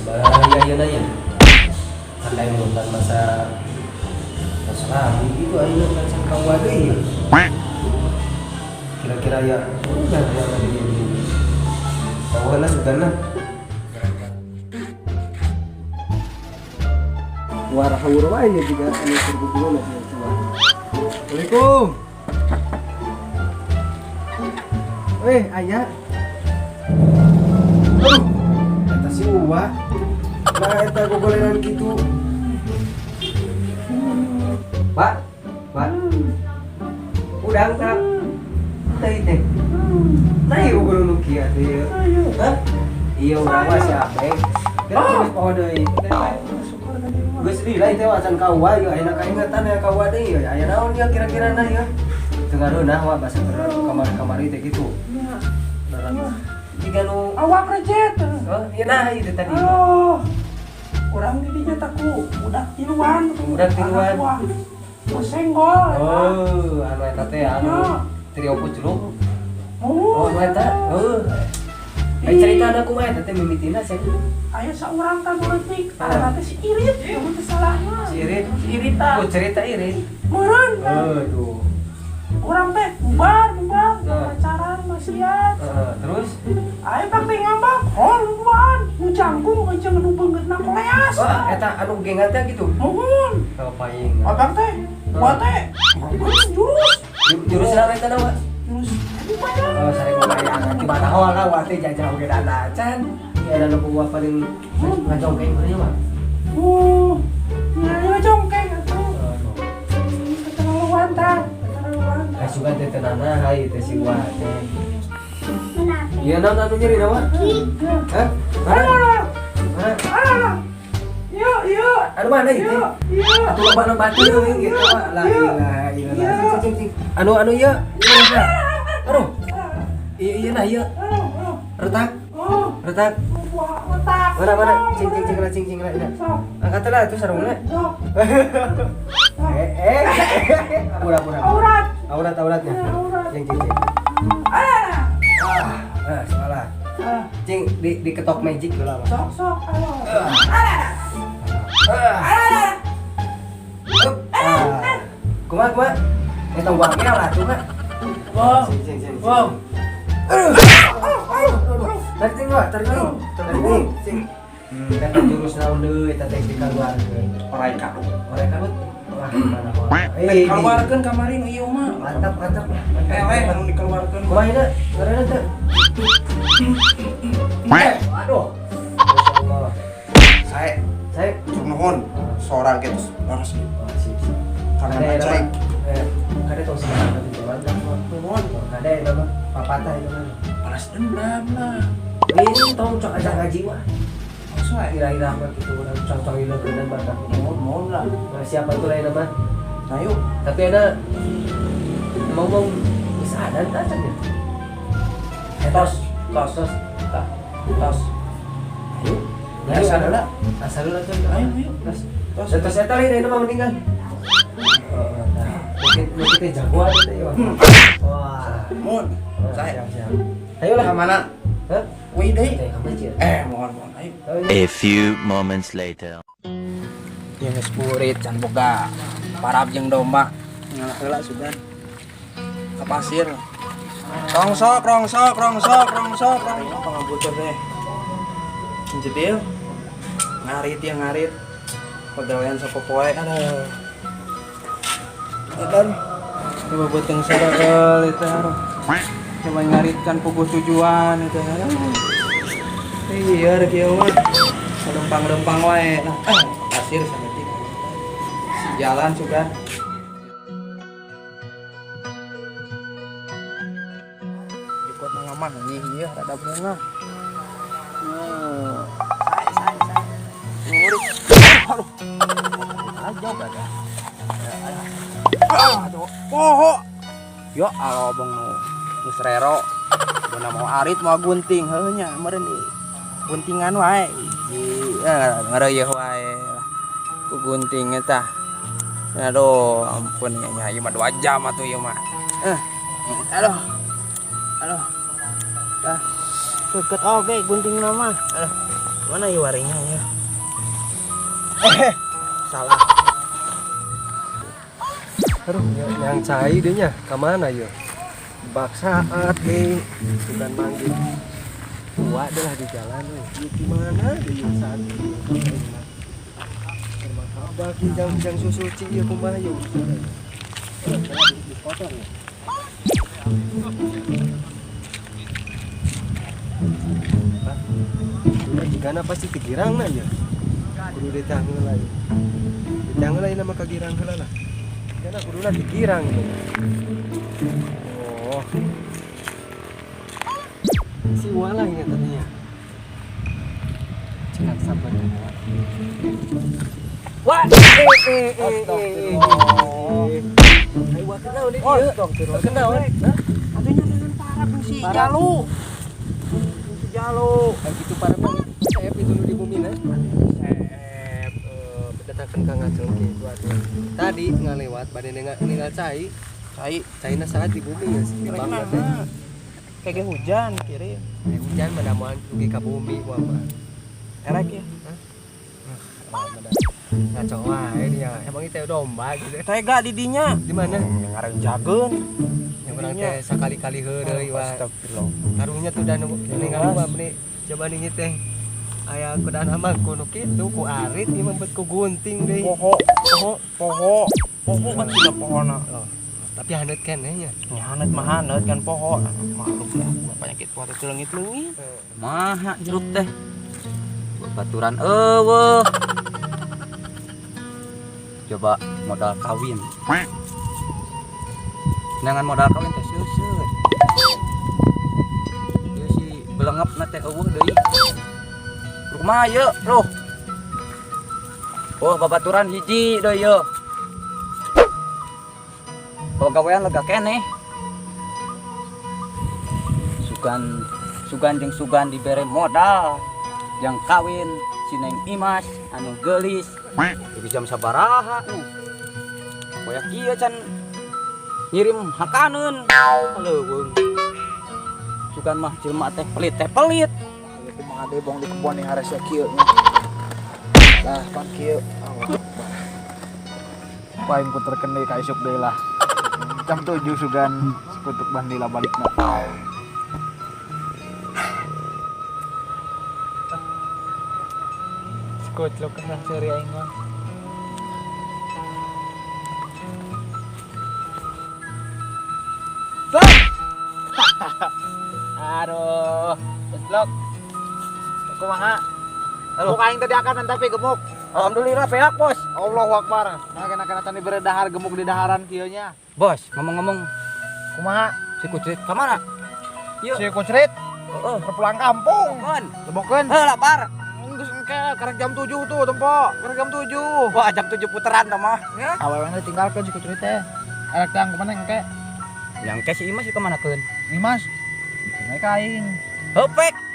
Sabaraha ayeuna nya? Kan masa masa lalu gitu, ayeuna kan can kawa deui ya. Kira-kira ya udah gua tadi ini. Tahu lah sugana. Warah haur wae nya juga anu keur guguruna sih coba. Assalamualaikum. Eh, ayah. Aduh, eta si Uwa. Nah, eta gogolenan kitu. Pak, Pak. Udang tak? Teh teh. Nah, ieu guru nu kieu teh ieu. Hah? Iya, urang mah siapa? Kita geus poho deui. Geus lila teh acan ka Uwa ieu, ayeuna kaingetan ya ka Uwa deui. Aya naon ieu kira-kira na ieu? Teu ngareunah wa basa kamari-kamari teh kitu. Jika nu Awak rejet. Oh, iya nah itu tadi. Oh. Urang di dinya taku budak tiluan. Budak tiluan. Anak senggol. Oh, anu eta teh anu trio pucluk. Oh, Oh, anu eta. Heuh. Ai cerita anak kumaha eta teh mimitina sih? Aya saurang kan leutik, Ah. anak teh si Irit, kamu teh salahna. Si Irit. Si Irit tah. Oh, cerita Irit. Meureun tah. Aduh. Urang teh bubar, bubar, Nah. pacaran maksiat. Heeh, terus Aya teh teh ngambak, hol duaan, nu jangkung jeung nu beungeutna koleas. wah, eta anu gengan teh gitu. Muhun. Oh, paing. Abang teh, gua teh, jurus. Jurus naon eta na, Wak? Jurus bayang. Oh, sare bayang. Di mana lah wa teh jajah oge dana acan. Iya, ada nu gua paling ngajongkeng mah mah. Oh, nah, ngajongkeng atuh. Keterlaluan tah, keterlaluan. Eh, sugan teh tenana hai teh si Wa teh. Iya, naon anu nyeri na, Wak? Hah? Mana? Mana? Ah, yuk, yuk. Anu mana itu? Yuk, yuk. Atuh loba nu batu gitu, Wak. La ilaha illallah. Cing cing cing. Anu anu ieu. Ieu aduh. Iya iya nah ieu. Retak. Oh, Retak. retak. Mana mana? Cing cing cing lah cing cing lah. Sok, Angkat lah itu sarungna. sok. Eh eh. Aurat aurat. Aurat. Aurat auratnya. Aurat. Cing cing cing. Ah. Ah, nah, salah. Ah, Cing di diketok magic dulu lah. sok, sok. Ayo. Ah. Ah. Ah. Up. Ah. Kumaha kumaha? Eta wangnya lah tuh, Kak. Wow. Cing cing cing. Wow. Aduh. Aduh. Tarik cing, Wak. Tarik cing. Tarik cing. Cing. Eta jurus naon deui eta teh dikaluarkeun. Orai kadut. Orai kadut. Wah, gimana wah. Eh, Keluarkeun kamari nu ieu mah. Mantap, mantap. Eleh anu dikeluarkeun. Kumaha ieu? Ngaranna teh? Eh, Aduh. Masyaallah. Sae, Saya nuhun. Sora gitu laras. Oh, sip, sip. Karena Kade cai. nama, kade tong semangat tadi mantap. Nuhun. Kade nama papatah itu mah. Balas dendam lah. Ini tong cok ajak ngaji wah. Maksud ae. Ira-ira mah gitu urang cong-cong ieu geunan badak. Mohon mohon lah. Nah, siapa tuh lain nama? Nah yuk. Tapi ada mau mau bisa ada acan ya? Tos, tos, tos. Tah, tos. Ayo. Ayo, Asal lah. Asal lah tuh. Ayo, ayo. Tos. Tos. Tos eta lain nama meninggal. Oh, nah. Mungkin mungkin teh jagoan teh ya. Wah. Mohon. Saya. Siap, siap. Ayo lah. Mana? Hah? Wih deui. Teh ka masjid. Eh, mohon mohon. Ayo. A few moments later. Ieu geus burit can boga parab jeung domba. Ngalah heula sugan. Ka pasir. Rongsok, rongsok, rongsok, rongsok, rongsok. Pangabutur teh. Jedil. Ngarit ya ngarit. Pagawean sapopoe aduh. Edan. Coba beuteung sareueul itu aduh. Coba ngaritkan puguh tujuan itu aduh. Iya rek ieu mah. Rempang-rempang wae. Nah, pasir saeutik. Si jalan sudah. Jukut ngamah nih ieu rada bunga. Sae sae sae. Murid. Aduh. Aja ada. Ah, tuh. Poho. Ya Allah bang nu geus rero. Beuna mau arit mau gunting heuh nya meureun guntingan wae. Ngareuyeung wae lah. Ku gunting eta. Aduh, ampun ya nya ieu mah 2 jam atuh ieu mah. Aduh. Aduh. Tah. Keukeut oge guntingna mah. Aduh. Mana ya waringnya ya? Salah. Aduh, yang cai deh nya, kemana ya? Baksaat nih, bukan manggil. Tua deh lah di jalan nih. Gimana deh ya saat ini? Bagi jang susu ci ya kumaha ya urusan. Di kotor ya. Jigana pasti kegirang na ya. Kudu ditah heula ya. Ditah heula nama kagirang heula lah. Jigana kuduna digirang ya. Oh. Si wala ini tadinya. Cenah sabar ya. Wah, Ayo wah kenal nih dia. Kenal. Hah? Atunya dengan para si Jalu. Si Jalu. Kayak gitu para saya itu di bumi nah. Saya berdatangan ka ngaceng kitu atuh. Tadi ngalewat bade ninggal cai. Cai, caina saat di bumi ya sepi banget teh. Kayak hujan kirim. Kayak hujan manamuan dugi ka bumi wah mah. Erek ya. Hah? Ngaco wae dia. Emang itu domba gitu. Tega didinya. Di mana? Ngaran jageun. Yang urang teh sakali-kali heureuy wae. Astagfirullah. Karunya tuh dan ninggal mah meni coba nih teh. Aya kudan mah kudu kitu ku arit ieu mah ku gunting deui. Poho, poho, poho. Poho kan sudah pohona. Oh, tapi haneut keneh nya. Ya haneut mah haneut kan poho. Maklum lah penyakit kuat itu leungit-leungit. Maha jeruk teh. Baturan eueuh. Coba modal kawin. Jangan modal kawin teh seuseut. Ieu si belengepna teh eueuh deui. Kumaha ieu, Bro? Oh, babaturan hiji deui ieu. Pagawean lega keneh. Sugan sugan jeung sugan dibere modal. Yang kawin si Neng Imas anu geulis. Di jam sabaraha nih. Boyak ieu can ngirim hakaneun. Leuweung. Sugan mah jelema teh pelit teh pelit. Ieu kumaha deui bong di kebon nih harese kieu nya. Lah pan kieu. Paling puterkeun deui ka isuk deui lah. Jam 7 sugan sekutuk bandila balikna. Koclok kena seri aing mah. Aduh, blok. Kumaha? Gemuk aing tadi akan tapi gemuk. Alhamdulillah peak, Bos. Allahu Akbar. Nah, kena-kena tadi beredahar gemuk di daharan kieu nya. Bos, ngomong-ngomong kumaha? Si Kucrit ka mana? Yuk. Si Kucrit? Heeh, pulang kampung. Lebokeun. Heuh, lapar. Geus engke karek jam 7 tuh tempo. Karek jam 7. Wah, jam 7 puteran tah mah. Ya. Awewena ditinggalkeun si Kucrit teh. Arek tang kumaha engke? Yang ke si Imas ka manakeun? Imas. Naik aing. Heuh,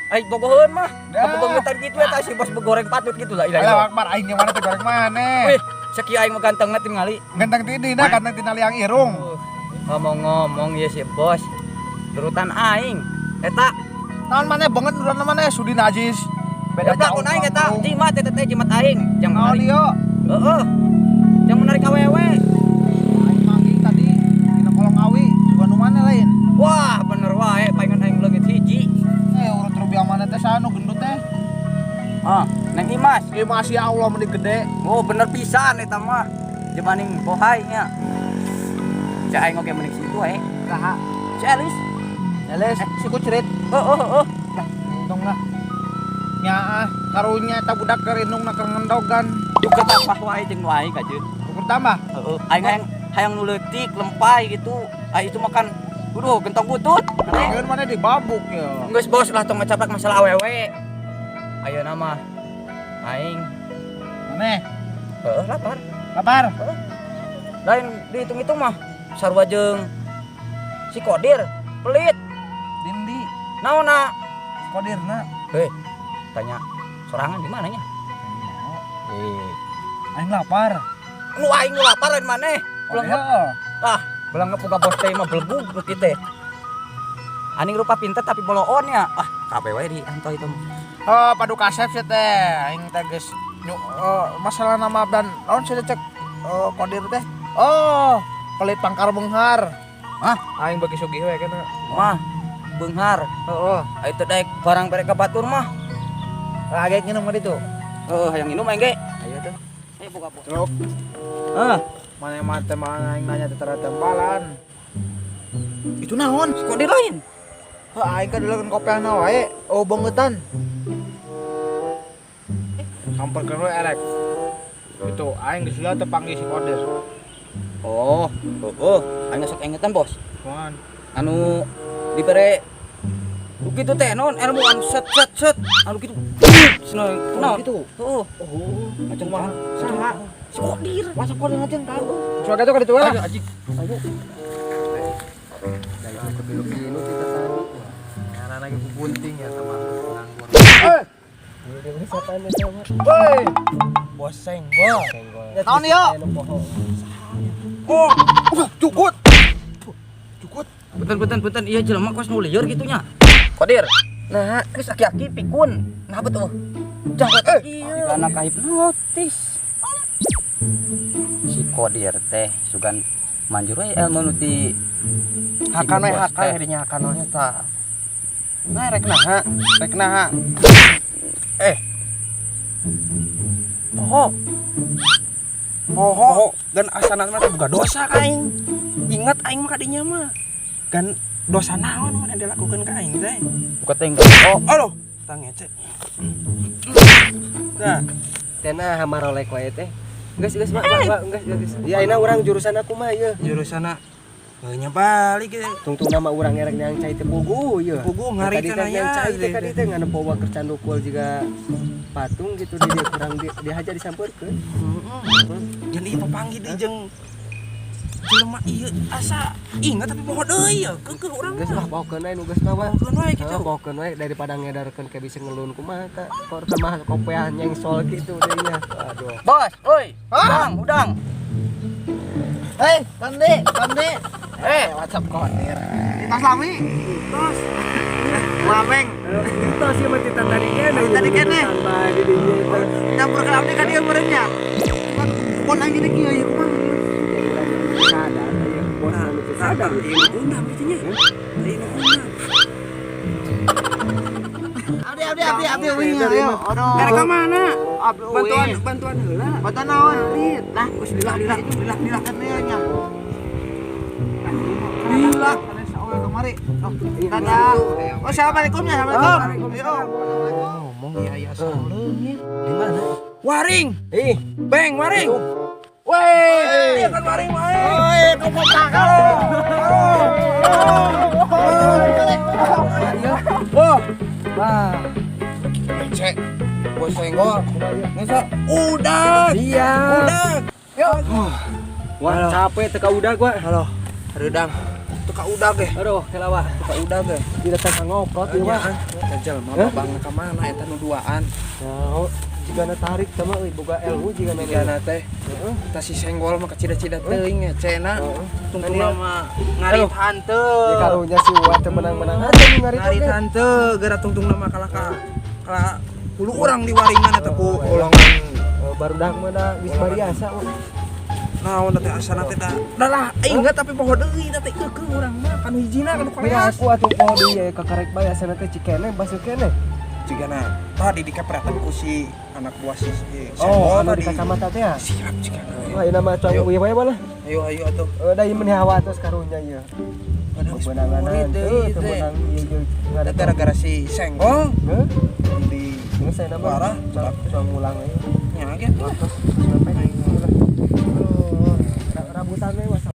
ai bogoheun mah. Kabogoheun gitu eta si bos begoreng patut gitu lah. Allahu Akbar, aing yang mana teh goreng maneh? Wih, sakieu aing mah gantengna tingali. Ganteng ti dina, ganteng tina liang irung. Ngomong-ngomong ya si bos. Turutan aing. Eta naon maneh banget nurutan maneh sudi najis. Beda jauh aing eta jimat eta teh jimat aing. Jang naon ieu? Heeh. Jang menarik awewe. Aing manggil tadi dina kolong awi, sugan nu maneh lain. Wah, bener wae paingan aing leungit hiji. Urut rupiah mana teh sanu gendut teh? Ah, Neng Imas. Imas ya Allah meni gede. Oh, bener pisan eta mah. Dibanding bohai nya. Cek aing oge mending situ we. Saha? Si Elis. Elis, si Kucrit. Heeh, heeh. Lah, untung lah. Nyaah, karunya eta budak keur indungna keur ngendogan. Duka tambah wae jeung nu aing kajeun. Ukur tambah? Heeh, aing hayang nu leutik, lempai gitu. Ah itu makan Duh, gentong butut. Keun mana dibabuk ya. Geus bos lah tong ngacaplak masalah awewe. Ayeuna mah aing maneh? Heeh, lapar. Lapar. Heeh. Lain dihitung-hitung mah sarua jeung si Kodir pelit. Dindi. Naonna? Si Kodirna. Heh, tanya sorangan di mana nya? Aing lapar. Nu aing nu lapar lain maneh. Belengep. Ah, belengep boga bos teh mah belegug nu kitu. Aning rupa pinter tapi boloon nya. Ah, kabeh wae diantoy itu. Oh, padu kasep sih teh. Aing teh geus masalah nama dan naon sih cek kodir teh. Oh, pelit pangkar beunghar. Hah? Aing bagi sugih we kana. Mah beunghar. Heeh. Ayo teh daek barang bere ka batur mah. Lagi nginum ka ditu. Heeh, hayang minum aing ge. Ayo tuh. Ayo buka buka. Celuk. Hah, Mana mah teh mana aing nanya teh tembalan. Itu naon? si kodir lain. Heuh, aing kan dulu kopiahna wae, oh beungeutan. Samperkeun we erek. Itu aing geus leuh teu panggih si kodir. Oh, oh, aing sok ingetan, Bos. Kumaha? Anu dibere kitu teh naon ilmu anu set set set anu kitu. Cenah naon? Kitu. Heeh. Oh, Macam kumaha? Saha? Si kodir. Masa kodir ngajeng ka? Coba ka ditu we lah. Ayo anjing. Ayo. Dari aku pilu-pilu kita tadi. Karena lagi gunting ya sama nganggur. Eh, woi. Bos senggol. Naon ieu? Oh, cukut. Cukut. Punten punten punten iya jelema kos nu lieur kitu nya. Kodir. Nah, geus aki-aki pikun. Nah betul. Jangkot kieu. Jigana kahipnotis. Si Kodir teh sugan manjur we ilmu nu ti Hakan we bos hakan teh. dinya hakan we eta. Nah rek naha, rek naha. Eh. Poho. Poho dan asana mah teh boga dosa ka aing. Ingat aing mah kadinya mah. Gan dosa naon mana dilakukan ka aing teh. Buka teh oh. Aduh, tang ngece. Nah, Tena hamarolek wae teh. Geus geus mak mak geus geus. Ya ayeuna urang jurusan aku mah ieu. Jurusana nya balik ge. Tungtung nama urang erek neang cai teh pugu ieu. Pugu ngari Tadi teh cenah neang cai teh ya. kadi teh ngan powa keur candukul jiga patung gitu di dia kurang dia aja disampeurkeun. Heeh. Jeung ieu papanggih deui jeung jelema ieu asa ingat tapi poho deui ya keukeuh urang Geus lah mah. bawakeun we nu geus mah. Wah. Bawakeun we kitu. Heeh, bawakeun we daripada ngedarkeun ke bisa ngelun kumaha ka kor mah kopeah nyengsol gitu deui nya. Aduh. Bos, oi. Udang, udang. Hei, Pandi, Pandi. Eh, WhatsApp kodir. Tas lami. Tos. Mameng. Tos ieu mah tita tadi keneh. Tadi keneh. Tambah di dinya eta. Campur ke abdi ka dieu meureun nya. Pon aing gini kieu ieu kumaha? Sadar ieu bos anu teu Sadar sadar. ieu undang kitu nya. Ieu undang. Abdi abdi abdi abdi euy ayo. Aduh. Erek ka mana? Abdi euy. Bantuan bantuan heula. Bantuan naon? Lah, geus dilah dilah dilah dilah kan ieu nya. Dilah kamari. Oh, dadah. Oh, assalamualaikum ya, assalamualaikum. Ayo. Ngomong ya ya salah. Di mana? Waring, Ih, beng waring. Weh, iya kan waring wae. Oi, kumpul Wah, wah. cek. Bos senggol. Ngeso udah. Iya. Udah. Yo. Wah, capek teka udah gua. Halo. Redang. Teka udah ge. Aduh, kelawa. Teka udah ge. Tidak teka ngoprot ieu mah. Jelema babang ka mana eta nu duaan. Nah, jigana tarik sama euy boga ilmu jigana Jigana teh. Heeh. Tah si senggol mah kacida-cida teuing ngecena. Heeh. Tungtungna mah ngarit hanteu. Ya karunya si Uwa teh menang-menang aja nu ngarit Ngarit oge. hanteu geura tungtungna mah kalah ka kalah hulu urang di waringan eta ku golongan. Barudak mah da geus bariasa mah. Naon teh asana teh da. Da lah inget tapi poho deui da teh keukeuh urang mah kanu hijina kanu Mira koleas. aku atuh poho deui ya kakarek bae asana teh cikene basuh kene. Jigana tadi dikepretan ku si anak buah si Oh, senggol anu di tadi. kacamata teh ya. Siap jigana. Wah, ieu nama cuang Ayo. uih wae lah. Ayo ayo atuh. Da ieu meni hawa tos karunya ieu. Padahal geus Bebenanganan murid teu deui teu teh. meunang ieu ieu Da gara-gara si senggol Heuh? di Geus saya nama Parah. cuang ngulang we. nya ge Tos sampai. Aduh, rabutan we mah.